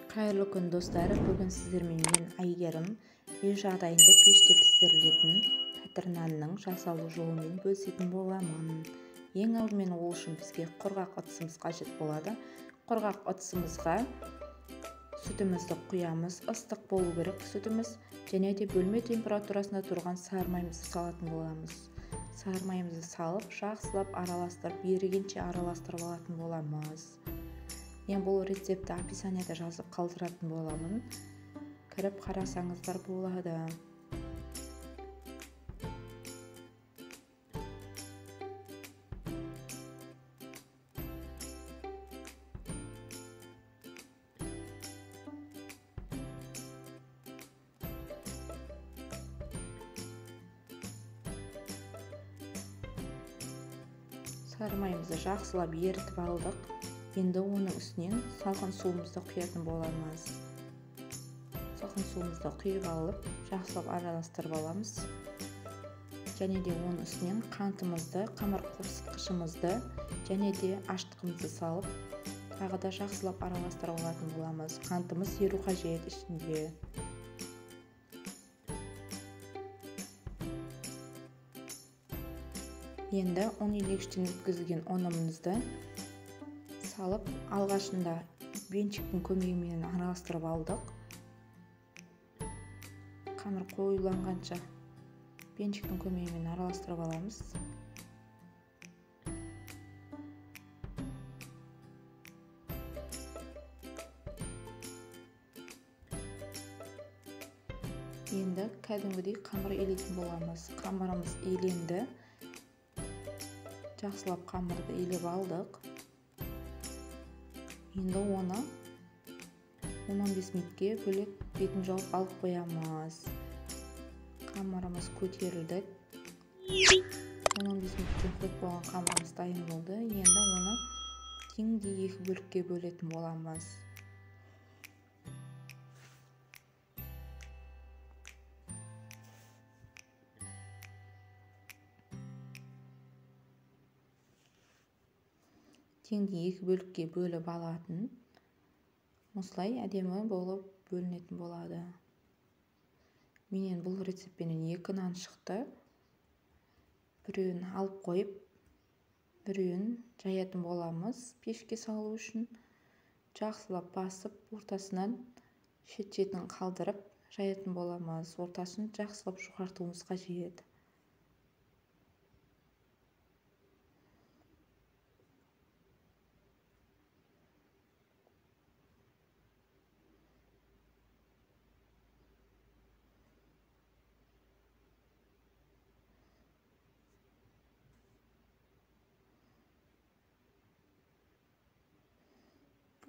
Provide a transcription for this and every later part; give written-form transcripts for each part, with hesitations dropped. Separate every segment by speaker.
Speaker 1: Қайырлы күн, достар! Бүгін сіздермен мен, Әйгерім, үй жағдайында пеште пісірілетін пәтір нанның жасалу жолымен бөлісетін боламын. Ең алдымен ол үшін бізге құрғақ ыдысымыз қажет болады. Құрғақ ыдысымызға сүтімізді құямыз, ыстық болу керек сүтіміз, және де бөлме температурасында тұрған сары майымызды салатын боламыз. Сары майымызды салып, жақсылап араластырып, ерігенше араластырып алатын боламыз. Мен бұл рецептті описанияда жазып қалдыратын боламын. Кіріп қарасаңыздар болады. Сары майымызды жақсылап ерітіп алдық. Енді оның үстінен салқын суымызды құятын боламыз. Салқын суымызды құйып алып, жақсылап араластырып аламыз. Және де оның үстінен қантымызды, қамыр қосқышымызды және де ашытқымызды салып, тағы да жақсылап араластырып алатын боламыз. Қантымыз еру қажет ішінде. Енді ұн илегіштен өткізілген ұнымызды салып, алғашында венчиктің көмегімен араластырып алдық. Қамыр қоюланғанша венчиктің көмегімен араластырып аламыз. Енді кәдімгідей қамыр илейтін боламыз. Қамырымыз иленді. Жақсылап қамырды илеп алдық. Енді оны 10-15 минутке бөлек бетін жауып алып қоямыз. Қамырымыз көтерілді. 10-15 минуттен қойып қойған қамырымыз дайын болды. Енді оны теңдей екі бөлікке бөлетін боламыз. Теңдей екі бөлікке бөліп алатын. Осылай әдемі болып бөлінетін болады. Менен бұл рецептпенен 2 нан шықты. Біреуін алып қойып, біреуін жаятын боламыз пешке салу үшін. Жақсылап басып, ортасынан шет-шетін қалдырып жаятын боламыз. Ортасын жақсылап жұқартуымыз қажет.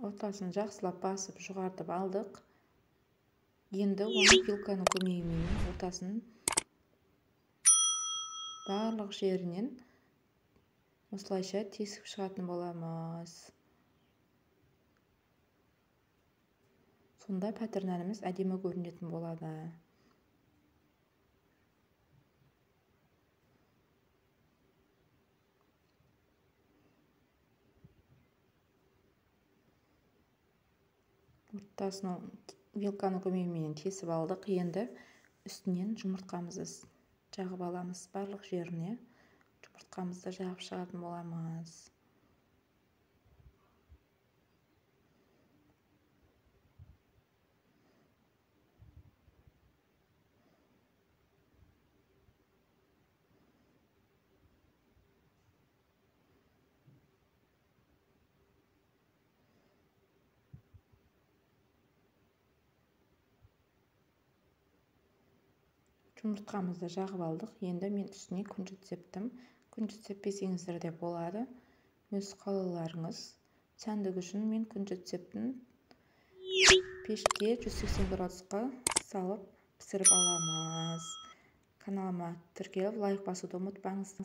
Speaker 1: Ортасын жақсылап басып жұқартып алдық. Енді оны вилканың көмегімен ортасын барлық жерінен осылайша тесіп шығатын боламыз. Сонда пәтір нанымыз әдемі көрінетін болады. Ортасын вилканың көмегімен тесіп алдық. Енді үстінен жұмыртқамызды жағып аламыз. Барлық жеріне жұмыртқамызды жағып шығатын боламыз. Жұмыртқамызды жағып алдық. Енді мен үстіне күнжіт септім. Күнжіт сеппесеңіздер де болады. Өз қалауларыңыз. Сәндік үшін мен күнжіт септім. Пешке 180 градусқа салып пісіріп аламыз. Каналыма тіркеліп, лайк басуды ұмытпаңыз.